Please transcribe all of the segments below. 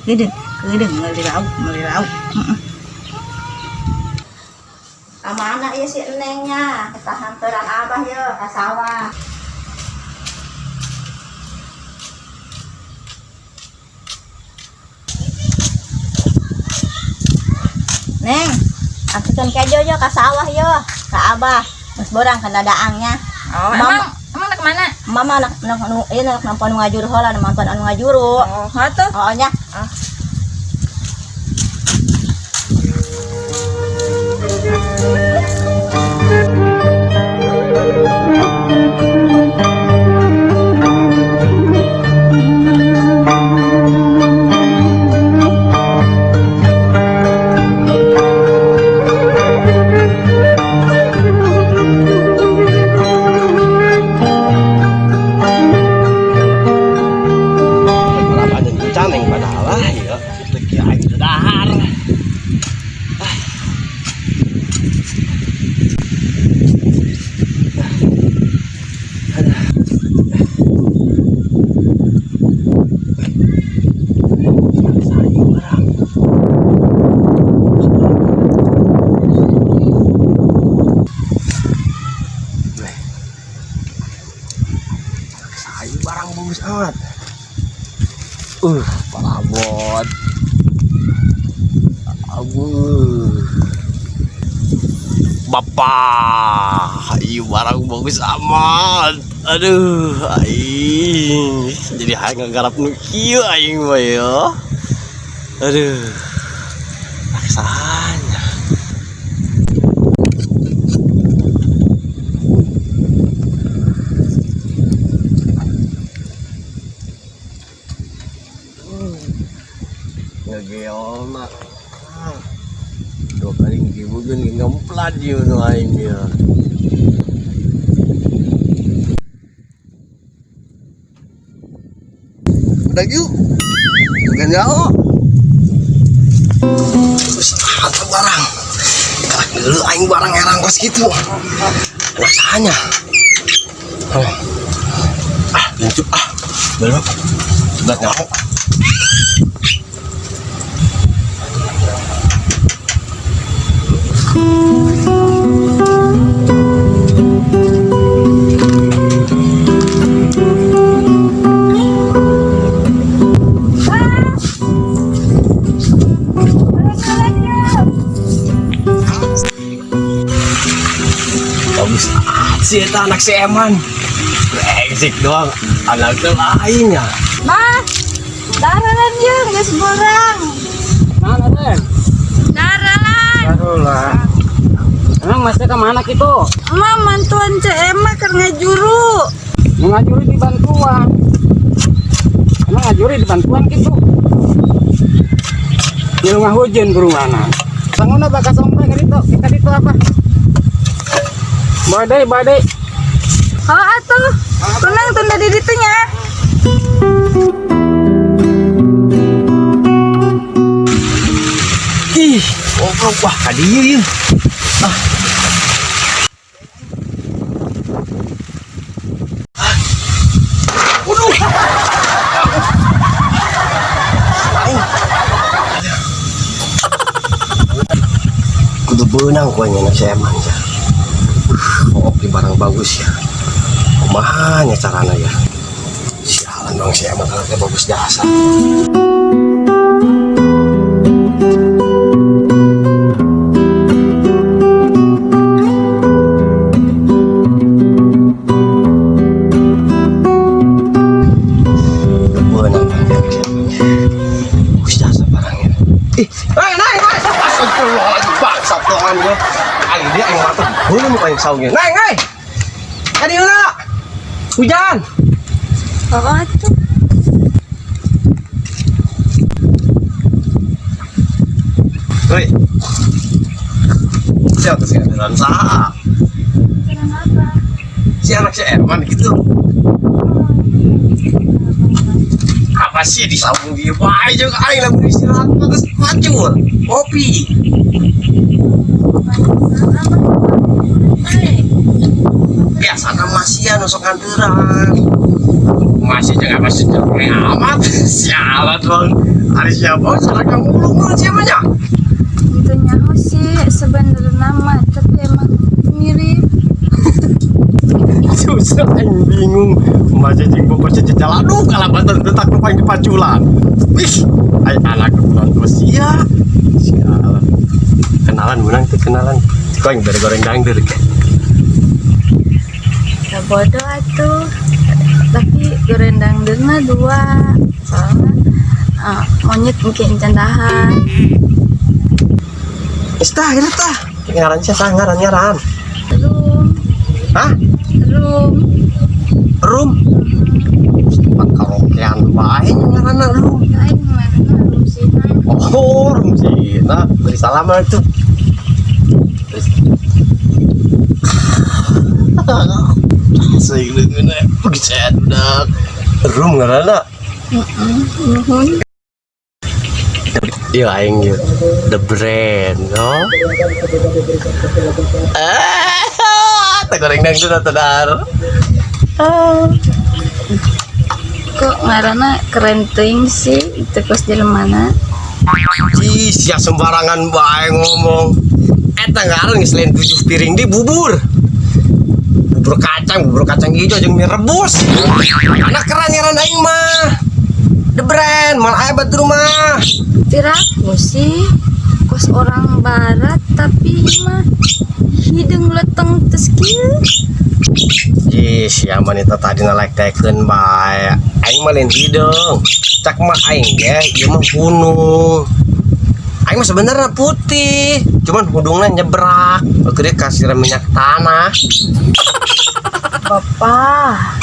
Kedeung, kedeung meuli lauk, meuli lauk. Heeh. Ka mana ieu si Nengnya? Kita hanteran Abah ye ka sawah. Neng, angkutkeun kejo yo ka sawah yo, ka Abah. Geus borang kana daangnya. Oh, Mama. emang nak kemana? Mama anak anak nu ieu anak nampan nu ngajuru heula, mantan anu ngajuru. Oh, tuh. Oh nya. Ah. Berapa dan caneng padahal lah ya. Lagi aing teu dahar. Ah. Aduh. Sayu barang. Weh. Sayu barang bagus amat. Parabot. Abu. Bapak, iya barang bagus amat. Aduh, aing jadi hayang ngagarap nu kieu aing mah ya. Aduh. Aksanya. Ngegeol mah. Ah. Dua kali ngegibukeun ngemplat ieu nu aing ieu. Udah yuk. Bukan jauh. Terus apa barang? Karak dulu aing barang erang kos gitu. Rasanya. Ah, lincup ah. Belum. Udah nyaho. Bagus amat sih eta anak si Eman. Brengsek doang. Anaknya lainnya. Mah, daralan ye geus borang. Mana, Teh? Daralan. Barulah. Emang masnya kemana gitu? Emak mantuan Ceu Ema keur ngajuru. Ngajuri di bantuan. Emang ngajuri di bantuan gitu? Di rumah hujan berumanan. Sanguna bakal sampai ke ditu, kita ditu apa? Badai, badai. Oh atuh. Tenang tunda di ditu nya. Ih, goblok wah ka dieu ieu. Ah. Ah. Waduh. Aing. Kudu beunang ku aing anak si Eman ya. Di barang bagus ya. Kumaha nya carana ya. Sialan dong si Eman anaknya bagus jasa. Beunang anak si Eman. Bagus jasa barangnya. Ih, naik naik naik. Astagfirullahaladzim, bangsat doang gua. Aing dia aing mata belum aing saungnya. Naik naik. Kadieu na. Hujan. Oh atuh. Woi. Siapa sih jalan saha? Si anak si Erman gitu. Apa sih di saung dia bae jeung aing lamun istirahat mah geus pacul. Kopi. Biasana mah sia nu sok nganteran. Masih jangan masih jelek amat. Sialan bang. Ari siapa? Salah kamu lu siapa nya? Itu nyaho sih sebenarnya mah, tapi emang mirip. Susah aing bingung. Masih jeung bapak sejalan aduh kalabatan tetak nu paling dipaculan. Wih, ai anak kebetulan terus sia. Sialan. Kenalan menang tuh kenalan. Kau yang goreng dangdur. Ya bodoh atuh. Tapi goreng dangdurna dua. Soalnya monyet mungkin candahan. Geus tah, geus tah. Ngaran sia sah ngaran ngaran. Rum, Hah? rum. Rum. Tempat karaokean bae ngaranna rum. Lain ngaranna rum sina. Oh, rum sih. Nah, beri salam tuh. Asik leungeun buset budak. Rum ngaranna. Nuhun. Iya aing ieu. The brand, no? Ah, teh goreng dangdut atuh dar. Oh. Kok ngaranna keren teuing sih itu kos jelemana. Ih, sia sembarangan bae ngomong. Eta ngaran geus lain 7 piring di bubur. Bubur kacang hijau jeung mie rebus. Anak keren ngaran aing mah. The brand, mal aya di rumah. Piraku sih kos orang barat tapi mah hidung leteng tes kieu. Ih, sia wanita tadi nalek teken bae. Aing mah lain hideung. Cak mah aing ge ieu mah hunung. Aing mah sebenarnya putih, cuman hudungna nyebrak. Waktu dia kasih minyak tanah. Bapak,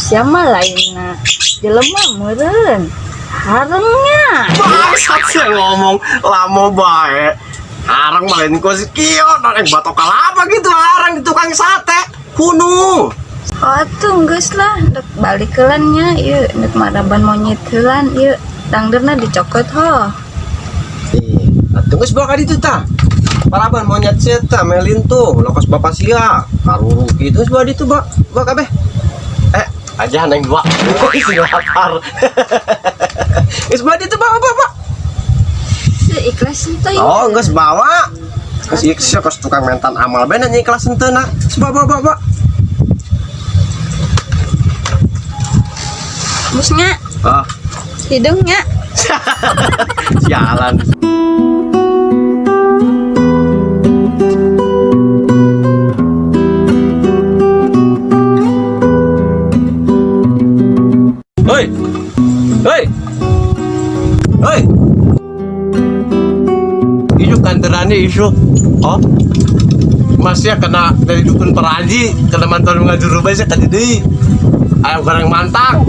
siapa lainna? Jelema meureun. Harengnya. Bangsat sih ngomong lama bae. Arang mah lain kos kieu, yang batok kalapa gitu arang di tukang sate. Hunung. Oh atuh geus lah, dek balik heulan nya ieu, dek maraban monyet heulan ieu. Dangderna dicokot ho. Ih, atuh geus bawa ka ditu tah. Paraban monyet sia tah melin tuh, lokos bapak sia. Karuru kitu geus bawa ditu, Bak. Bawa kabeh. Aja neng dua. Si lapar. Geus bawa ditu, bawa, bawa, bawa. Seikhlas henteu ieu. Oh, geus bawa. Geus ieu sia kos tukang mentan amal bae nanya ikhlas henteu na. Geus bawa, bawa, bawa. Musnya, Ah, hidungnya. sialan. Hei. Hei. Hei. Isu kanterannya isu. Oh. Masnya kena dari dukun peraji, kena mantan ngajur rubah sih kan jadi ayam goreng mantang.